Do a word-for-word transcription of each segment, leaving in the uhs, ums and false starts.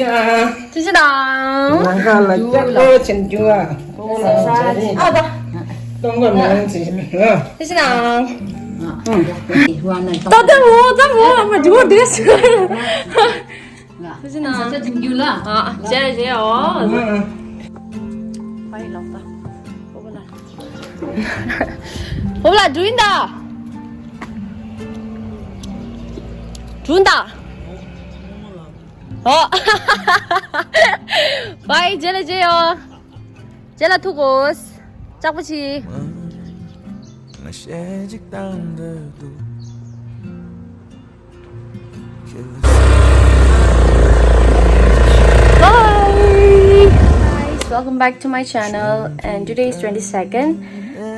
བཀྲ་ཤིས་དང་། ལ་ཁ་ལ་ལྕགས་པོ་ཆེན་རྒྱུ་བ། ཨ་ད། སྟོང་པ་མི་ཡོང་ཚེ། བཀྲ་ཤིས་དང་། ད་ད་འོ་ད་འོ་ལ་མ་འགྲོ་བསྡད་སོང་། བཀྲ་ཤིས་དང་། ཨ་བྱས་བྱས་འོ། ཕ་ཡི་ལགས་ད། ཨོ་ལ། ཨོ་ལ་འགྲོ་ཡིན་ད། འགྲོ་ཡིན་ད། ཨོ། བའི་རྗེས་ལ་མཇལ་ཡོང་། རྗེས་ལ་ཐུག་གོ། ལྕགས་པོ་ཆེ། Bye guys, welcome back to my channel, and today is twenty-second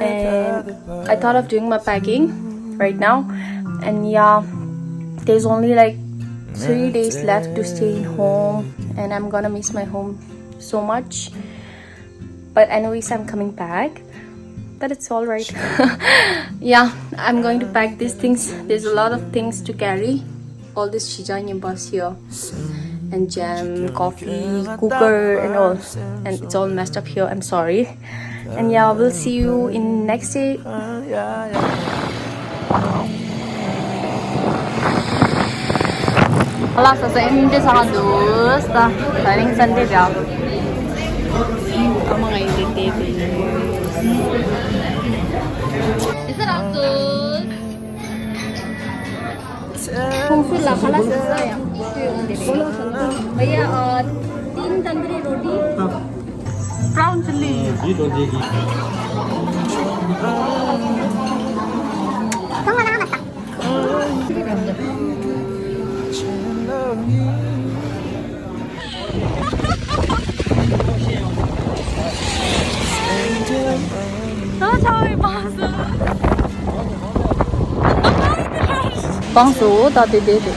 and I thought of doing my packing right now, and yeah, there's only like three days left to stay in home, and I'm gonna miss my home so much. But anyways, I'm coming back. But it's all right. Yeah, I'm going to pack these things. There's a lot of things to carry. All this chicha nyimpas here. And jam, coffee, cooker and all. And it's all messed up here. I'm sorry. And yeah, we'll see you in next day. ཁ་ལག་ཟ་ས་ཨེམ་ཆི་ཚང་འདུག་ད། དེ་རིང་སན་ཌེ་རེད། ཨ་མ་ང་ཡི་དེ་དེ་དེ། དེ་ས་རག་འདུག་ཁོང་ཚོ་ལ་ཁ་ལག་ཟ་ས་ཡང་ཤོད་ཡོང་དེ་རེད། བྷ་ཡ་ཨ། ཏིན་ཏན་དུ་རི་རོ་ཏི། Brown chili. སྤང་སོ་ད་དེ་དེ་དེ།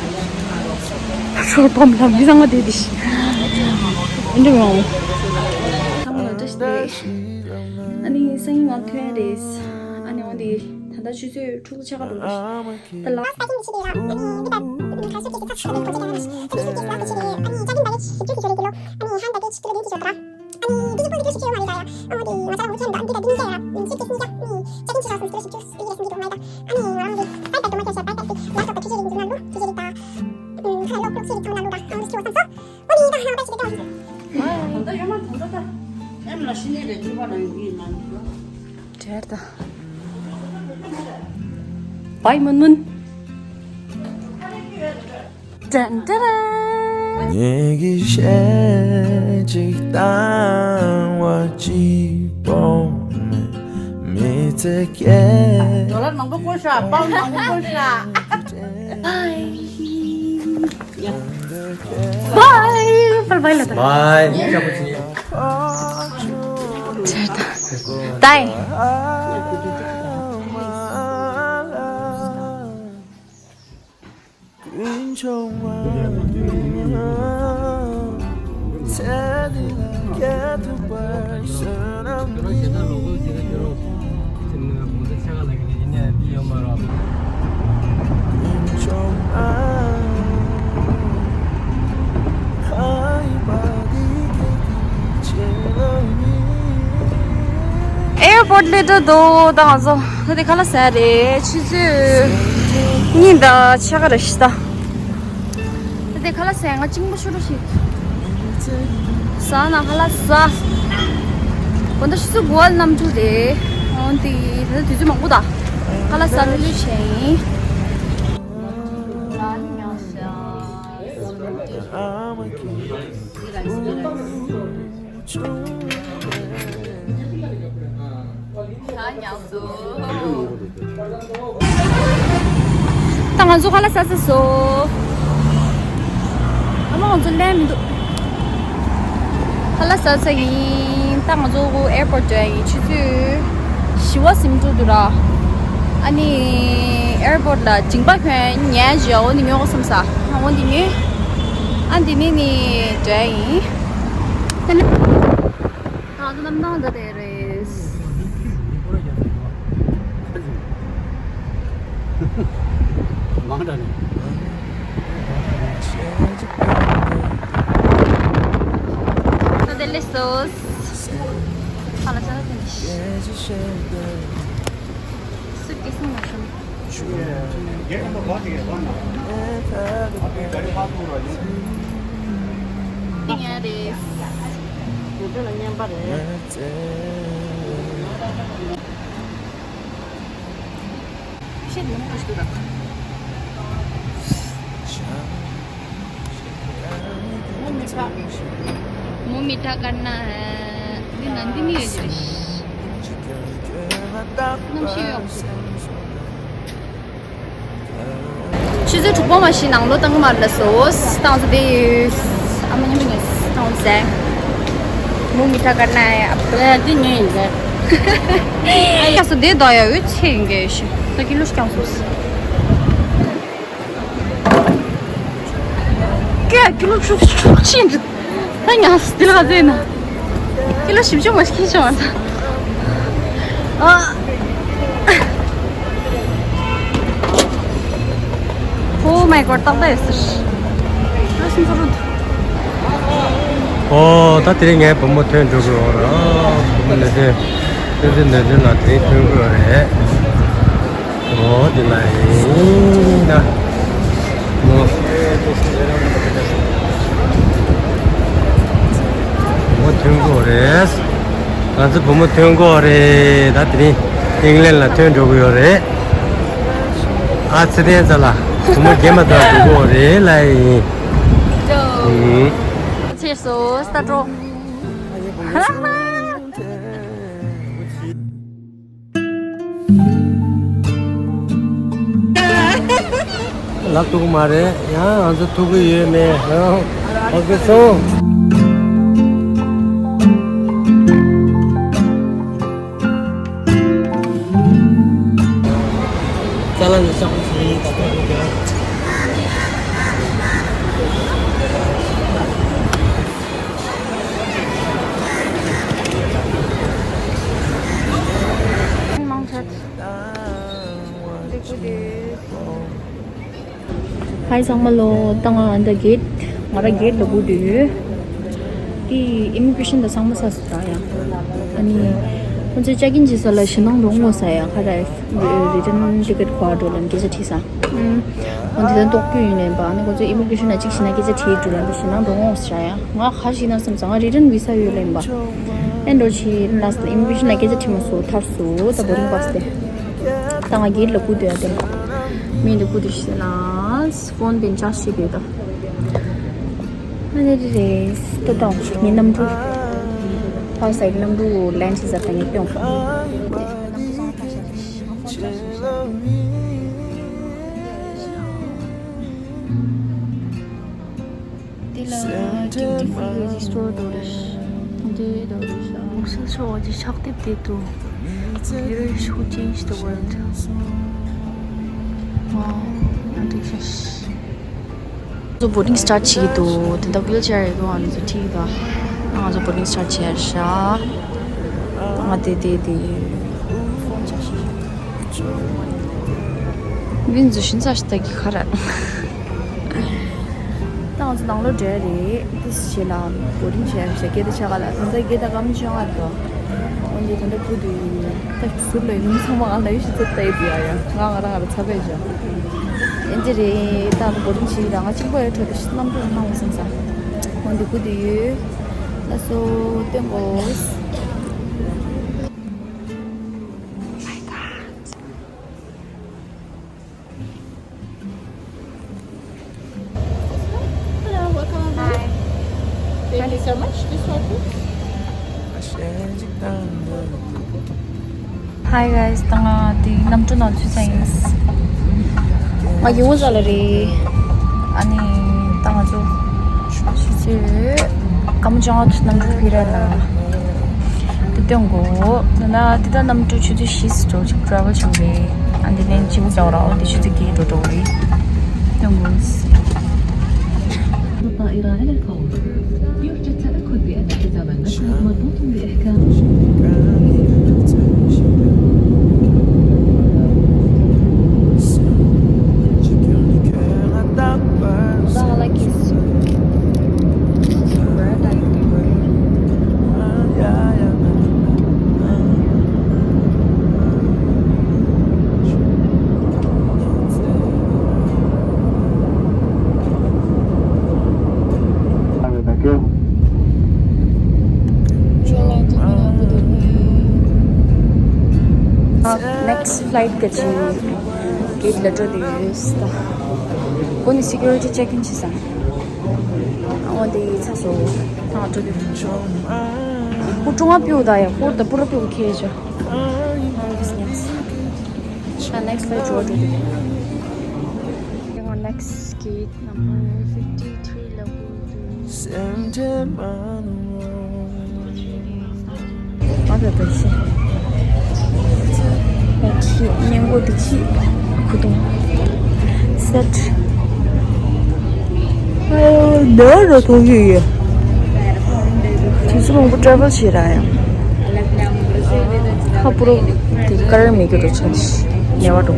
ཤོར་ཕམ་ལ་མི་ཚང་མ་དེ་དེ་ཤི། འདི་མང་། ཚང་མ་བཀྲ་ཤིས་བདེ་ལེགས། ཨ་ནི་སང་ཉིན་ང་ཐོན་རེད། ཨ་ནི་འོ་དེ་ད་ལྟ་ཆུ་ཚོད་དྲུག་ཅུ་ཆགས་ཀ་འདུག་ད་ལ། བའི་མུན་མུན། ཏན་ཏན། ངེད་ཀྱི་གཞས་གཅིག་བཏང་བ་གཅིག་པོ་མེད། མི་ཚེ་སྐྱེལ། ཌོ་ལར་མང་པོ་བཀོལ་ཤག་པའུན་མང་པོ་བཀོལ་ཤག Bye. Bye. Bye. Bye. Bye. ཨེར་པོར་ཊི་སླེབས་འགྲོ་འདུག་ད་ང་ཚོ་ད་དེ་ཁ་ལག་ཟ་རེད། ཆུ་ཚོད་གཉིས་དང་ཕྱེད་ཀ་རེད་ཤི་ད། ད་དེ་ཁ་ལག་ཟ་ང་གཅིན་པ་ཤོར་འགྲོ་ཤི། ཟ་ན་ཁ་ལག་ཟ། དགོང་དག་ཆུ་ཚོད་དགུ་པ་གནམ་གྲུ་རེད། འོན་ཏེ་ད་ལྟ་དུས་ཚོད་མང་པོ་ད། ཁ་ལག་ཟ་ལྷོད་ལྷོད་བྱས་ཡིན། ད་ང་ཚོ་ཁ་ལག་ཟ་ཚར་སོང་། ཨ་མ་ང་ཚོ་ལན་མི་འདུག་ཁ་ལག་ཟ་ཚར་ཡིན། ད་ང་ཚོ་ཨེར་པོར་ཊི་འགྲོ་ཡ་ཡིན། ཆུ་ཚོད་བཞི་པ་ཟིན་འགྲོ་འདུག་ར། ཨ་ནི་ཨེར་པོར་ཊི་ལ་མཇིང་པ་གྱོན་ཉལ་བཞག་འོ་ནི་ཉོ་དགོས་བསམ་ས། འོ་འདི་ཉོས། ཨ་འདི་ནི་ནི་འགྲོ་ཡ་ཡིན། ད་ནི་ང་ཚོ་གནམ་ཐང་འདི་རེད། མང་དྲགས་ནས། ཁ་ལ་ཅ་ལག་དེ་ནི་སུ་སྐྱེ་སོང་ན་ཤོང་། ཡ་རེད། དེ་ཚོ་ལ་བརྙན་པ་རེད། ཤེས་ནི་ཁུ་ཤུ་དང་། मुंह मीठा करना है। འདི་ནན་དི་ནི་ཡོད་ཀྱི་རེད། གནམ་གཤིས་ཡག་པོ་ཞིག་དང་། ཆུ་ཚོད་དྲུག་པ་མ་གཞི་ནང་ལོགས་བཏང་གི་མ་རེད་ལ་སོ། བཏང་ཚོ་དེ་ཡོད། ཨ་མ་མཉམ་པོ་ཉོས་བཏང་ཚེ། मुंह मीठा करना है अब तो। ཨེ་འདི་ཉོས་ཡིན་ཟེར། ཡ་སོ་དེ་ད་ཡ་ཡོད་ཆེ་ཡིན་གྱི་ཡོད་ཤི། ད་ཀི་ལོ་ཞིག་ཀྱང་སོ། ཀྱེ་ཀི་ལོ་དྲུག་དྲུག་ཅུ་ཡིན། ད་ཉག་སི་ལ་ཟེར་ན། ཀི་ལོ་བཞི་བཅུ་མ་ཞིག་ཁྱེར་བྱུང་བ་ད། ཨ། Oh my god ཏག་ཏག་ཡོད་ཟེར། ཨ་སུམ་ཚོ་རུ། ཨོ་ད་དེ་རིང་ངའི་བུ་མོ་ཐོན་འགྲོ་གི་ཡོད་རེད། བུ་མོ་ནས་ཐོན་ཐོན་ཐོན་ནས་ཐོན་ལ་དེ་རིང་ཐོན་གི་ཡོད་རེད། ཨོ་དེ་ལ་ཡིན་ད། ཨོ། བུ་མོ་ཐོན་གི་ཡོད་རེད། ང་ཚོ་བུ་མོ་ཐོན་གི་ཡོད་རེད། ད་དེ་རིང་ཨིང་ལན་ལ་ཐོན་འགྲོ་གི་ཡོད་རེད། ཨ་ཚེ་བརྟན་ཚ་ལ་བུ་མོ་རྒན་མ་ཐོན་འགྲོ་གི་ཡོད་རེད་ལ་ཡིན། ཨུ། ཚེ་སོ་སྟ་འགྲོ། ལབ་ཐུབ་ཀྱི་མ་རེད། ཡང་ང་ཚོ་ཐུབ་ཀྱི་ཡོད་མེད་ཡང་ཧོ་གི་སོང་། ཙ་ལ་ནི་ཤག་ཤག་ཡིན་ད་ཐུབ་ཀྱི་རེད། མང་ཆེ། ཧའི་ཚང་མ་ལོ། ད་ང་འདི་གེ་ཊི། ང་ར་གེ་ཊི་ལ་སྒུག་བསྡད་ཡོད། དེ་ཨི་མི་གྷི་རེ་ཤན་དང་ཚང་མ་ཚར་སོང་ད་ཡ། ཨ་ནི་ཁོང་ཚོས་ཅེག་ཨིན་བྱེད་ས་ལ་ཞེད་སྣང་འགྲོ་ངོ་ས་ཡ། ཁ་ར་རི་ཊན་ཊི་ཀེ་ཊི་ཁོ་ར་འགྲོ་ལབ་སྐད་ཆ་དྲིས་ས། ཨང་། འོ་འདི་དོན་ལྟོགས་རྒྱུ་ཡིན་ལབ་པ། ཨ་ནི་ཁོ་ཚོས་ཨི་མི་གྷི་རེ་ཤན་ལ་གཅིག་ཞེད་སྣང་སྐད་ཆ་དྲིས་འགྲོ་ལབ་འདི་ཞེད་སྣང་འགྲོ་ངོ་ས་ཡ། ང་ག་རེ་ཞིག་ན་བསམ་ས། ང་རི་ཊན་བི་ས་ཡོད་ལབ་པ། ཨེ་འགྲོ་ཆི་ལ་སི་ཨི་མི་གྷི་རེ་ཤན་ལ་སྐད་ཆ་དྲིས་མ་སོང་། ཐར་སོང་ད་བོར་ཌིང་པཱ་སི་དེ། ད་ང་གེ་ཊི་ལ་སྒུག་སྡོད་ཡ་དེ། མི་འདི་སྒུག་སྡོད་ཤི་ལ་ཕོན་དེ་ཅཱར་ཇི་བྱེད་དགོས་ད། ཨ་ནི་རེད་རེད་ད་ད་ངའི་གནམ་གྲུ། ཕར་སའིཌ་གནམ་གྲུ་ལེན་ཌི་བྱེད་ས་ད་ངས་སྟོན། དེ་ལ་ཀིབ་ཏི་ཧྥུལ་ཡོད་ཀྱི་སི་ཊོར་དོ་རེད། འདི་དོ་རེད་ཤག་མུ་སེལ་ཤོག་ཅིག་ཕྱག་དེབ་དེ་དུ། Who changed the world? Wow, འདི་ཤག་ང་ཚོ་བོར་ཌིང་སི་ཊར་ཊི་བྱེད་ཀྱི་འདུག་དེ་འདྲ་ཝིལ་ཅེར་ཡོད་དུ་ང་ཚོ་ཁྲིད་ཀྱི་འདུག་ང་ཚོ་བོར་ཌིང་སི་ཊར་ཊི་བྱེད་ཡ་རེད་ཤག་ང་དེ་དེ་དེ། ཝིན་ཛུ་ཤིན་ས་ཤི་ཏ་གི་ཁ་ར། ད་ང་ཚོ་ནང་ལོགས་འགྲོ་ཡ་རེད། ཏིས་བྱེད་ལ་བོར་ཌིང་བྱེད་ཡ་རེད་ཤག་གེ་ཊི་ཆག་ག་ལ་ད་ལྟ་གེ་ཊི་སྐར་མ་བཅོ་ལྔ་རེད་དོ། འོན་ཏེ་ད་ལྟ་བུ་དུ་ཡིན། ད་ཟུར་ལ་ཡིན་ཚང་མ་ང་ལ་ཡོད་ཤི་ཚོད་ལྟ་ཡི་དུ་ཡ་ཡ། ང་ང་རང་ང་རང་ཚ་བས་བྱ། ཨེ་འདི་རེད། ད་ང་བོར་ཌིང་བྱེད་ཡི་ར། ང་གཅིག་པོ་ཡ་འཕྲོ་དུ་ཤི་གནམ་གྲུ་ནང་སོང་ས། འོན་ཏེ་བུ་དུ་ཡོད། ལ་སོ་སྟོན་གོ། Hello, welcome aboard. Thank you so much. This one, please. Hi guys, ད་ང་དེ་གནམ་གྲུ་ནང་ཚུད་ཚར་ཡིན། ང་ཡི་འོ་ཟ་ལ་རེད། ཨ་ནི་ད་ང་ཚོ་ཕྱི་ཚེས་སྐར་མ་བཅོ་ལྔ་དུ་གནམ་གྲུ་ཕེབས་རེད་ལ། དེ་སྟོན་གོ། ད་ན་དེ་ད་གནམ་གྲུ་ཆུ་ཚོད་བཞི་ཙམ་འགྲོ་ཅིག་ཊེ་རེ་ཝལ་བྱུང་རེད། ཨ་འདི་ནས་ཅིག་འགྲོ་ར། འོ་དེ་ཆུ་ཚོད་བརྒྱད་འགྲོ་འགྲོ་རེད། སྟོན་གོ། الطائرة على الفور. يرجى التأكد بأن حزام المسند مربوط بإحكام. All I can see. Where are you? Next flight གི་ཅིག་gate ལ་འགྲོ་དུས་ཡོད་ད། ཁོ་ནི་security check in བྱེད་ས། འོ་དེ་ཚ་སོ། ཐང་འགྲོ་དུས། ཁོ་ཀྲུང་ཨ་པིའུ་ད་ཡ། ཁོ་ད་པུ་ར་པིའུ་ཁེ་ཅོ། ཨ་next flight འགྲོ་དུས། Next gate number fifty three ལ་འགྲོ་དུས། ཨ་ད་ད་ཤི། ཨ་ཁྱི་སྙན་གོ་དེ་ཁྱི་ཁུ་ཏོ། set། ཨ་ནོར་རོ་ཐོག་ཡོད་ཡོད། དུས་ཚོད་མང་པོ་travel བྱས་ར་ཡང་། ཧ་པུ་རོ་དེ་ཀ་ར་མེད་ཀྱི་འགྲོ་ཆེན་ཉེ་བ་འགྲོ།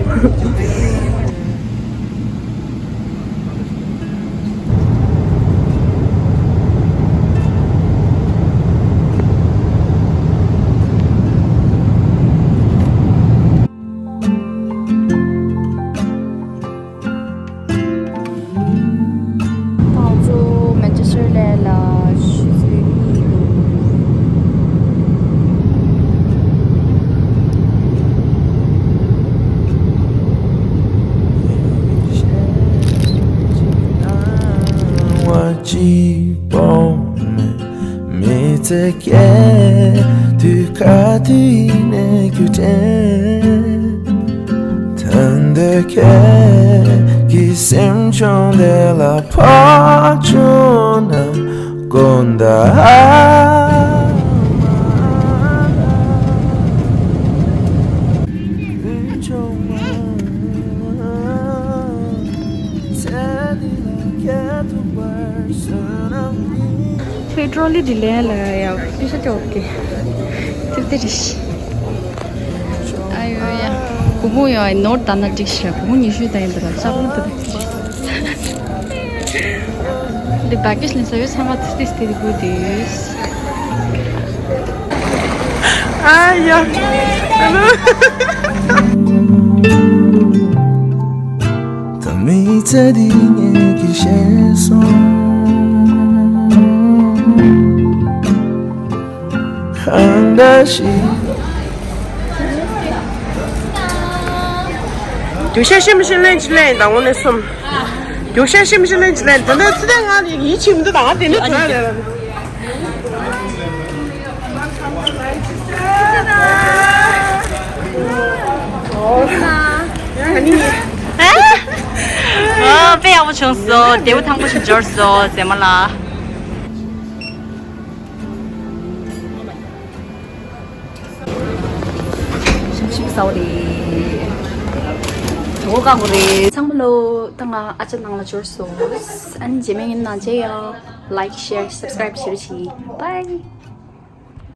ང་ཚོ་Manchester ལ་ལ་ཆུ་ཚོད་གཉིས་འདུག་མི་ཚེ་སྐྱེལ་དུས་ག་དུས་ནས་རྒྱུ་དྲན། ད་འདོད་ཁྱེད་ཀྱི་སེམས་ཆུང་དེ་ལ་ཕོག་བྱུང་ན་དགོངས་དག་ཁྱོད་ཀྲོ་ལི་འདི་ལེན་ལ་ཡ་ཕི་ཤ་ཅོག་གི་ཏིབ་ཏི་རིཤ། ཨ་ཡོ་ཡ། གུ་མུ་ཡོ་ནོར་ད་ན་འགྲིག་ཤ། གུ་མུ་ཉི་ཤུ་ད་ཡིན་ད་ར་ཅག་ལ་ཏི་རིཤ། འདི་བེ་ཀེ་ཇི་ལེན་ས་ཡོད་ཚང་མ་ཏི་ཏི་ཏི་གུ་དུས། ཨ་ཡ། ད་མི་ཚེ་འདི་ངེད་ཀྱིས་ཤེས་སོང་། གང་འདྲ་ཞིག་རྒྱུག་ཤ་ཤི་མི་ཤི་ལེན་ཅི་ལེན་དང་འོ་ནས་གསུམ། རྒྱུག་ཤ་ཤི་མི་ཤི་ལེན་ཅི་ལེན་དེ་འདྲ་ཚི་དེ་ང་ནི་ཡིད་ཆེས་མི་འདུག་ད་ང་དེ་ནི་དོན་རེད། ཨ་དཔེ་ཡག་པོ་བྱུང་སོང་། རྡེའུ་ཐང་པོ་ཞིག་འབྱོར་སོང་ཟེ་མ་ལ། ཞིམ་ཞིམ་ཟ་བ་རེད། གྲོད་ཁོག་བཀག་དགོས་རེད། ཚང་མ་ལོ་ད་ང་ཨ་ཅག་ནང་ལ་འབྱོར་སོང་། ཨ་ནི་རྗེས་མའི་ཉིན་ནང་མཇལ་ཡོང་། Like, share, subscribe བྱེད་རོགས་གྱིས། Bye.